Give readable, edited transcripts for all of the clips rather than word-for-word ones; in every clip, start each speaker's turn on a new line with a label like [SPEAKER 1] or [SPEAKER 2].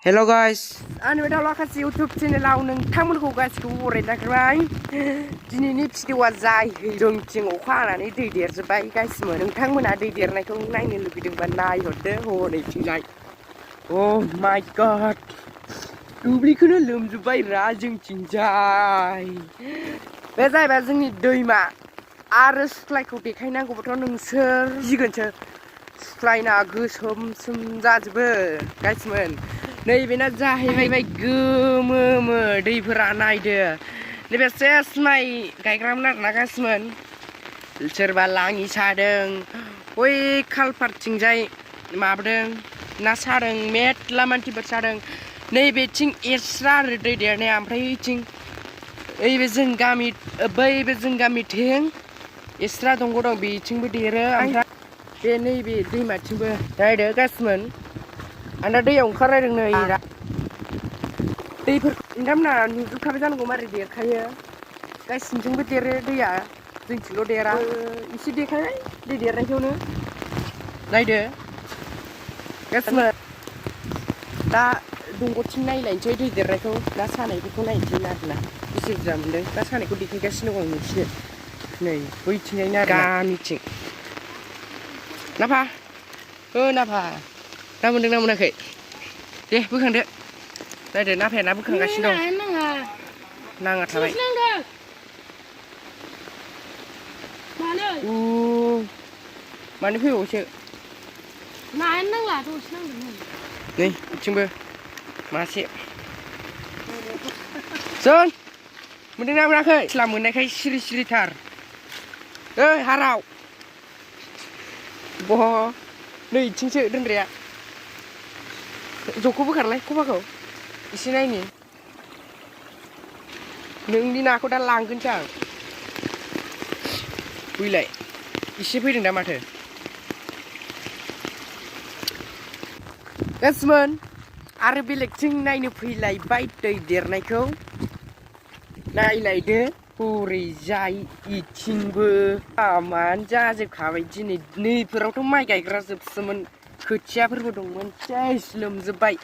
[SPEAKER 1] Hello guys.
[SPEAKER 2] Ano dah lah kasih YouTube channel lau neng tamun ko guys ku bore dah kerai. Dini ni video wajai hidung cing ukara ni dia sebaik guys semua neng tamun ada dia naik kau naik ni lebih dengan bandai hote ho ni cingai. Oh my god. Dubli kena lem sebaik rajeng cingai. Bezai bezeng ni doima. Arus fly kau dekai nang kau betul neng ser jigen cer. Fly na gusum semjajbe guys men. Naibai जाहैबाय गोमो दैफोरा नायदो नैबे सेस माइ गायग्रामोन आरोना गासिमोन सोरबा लाङि सादों बै खालपारथिंजाय माबादों ना सादों मेरला मानसिफोर सादों नैबेथिं एस्रा आरो दै देरनाया ओमफ्राय ओइथिं ओइबे जों गामिथिं एस्रा दंग दं बेथिंबो देरो ओमफ्राय बे नैबे दैमाथिंबो नायदो गासिमोन Anda दै ओंखारलायदों नै दैफोरखौ नोंथांमोना नुजोबखाबाय जानांगौ मारै देरखायो गासिनिथिंबो देरो दैया जोंथिंल' देरा एसे देखायबाय दै देरनायखौनो नायदो गासिबो दा दंग'थिं नायलायनोसै दै देरनायखौ ना सानायफोरखौ नायनोसै आरोना बेसे बुरजा मोनदों ना सानायखौ देखायगासिनो दं नोंसोर नै बैथिंजायनो आरो गामिथिं नाफा नाफा ना मोनदों ना मोनाखै दे बोखांदो नायदो नाफाया ना बोखांगासिनो दं नाङा थाबाय मानो फैबावसो
[SPEAKER 3] नायानो नांला दसे नांदोंमोन
[SPEAKER 2] नै बिथिंबो मासे जों मोनदों ना मोनाखै सिला मोननायखाय सिरि सिरिथार ओइ हाराव बह नै इथिंसो दोनग्राया ज'खौ बोखारलाय खबाखौ एसे नायनि नोंनि नाखौ दा लांगोनसो आं बैलाय एसे फैदों दा माथो गासिमोन आरो बेलेगथिं नायनो फैलायबाय दै देरनायखौ नायलायदो हरैजाय इथिंबो मानो जाजोबखाबाय दिनै नैफोरावथ' माइ गायग्रा जोबसोमोन खोथियाफोरबो दंमोन सेस लोमजोबबाय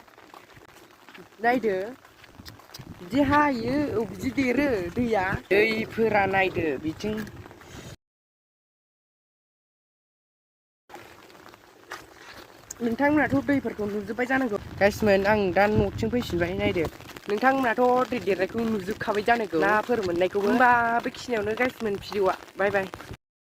[SPEAKER 2] नायदो बिदि हायो बिदि देरो दैया दैफोरा नायदो बिथिं नोंथांमोनाथ' दैफोरखौ नुजोबबाय जानांगौ गाइसमोन आं दा न'थिं फैफिनबाय नायदो नोंथांमोनाथ' दै देरनायखौ नुजोबखाबाय जानांगौ नाफोर मोननायखौबो होमबा बेखिनियावनो गाइसमोन भिडिअआ बाय बाय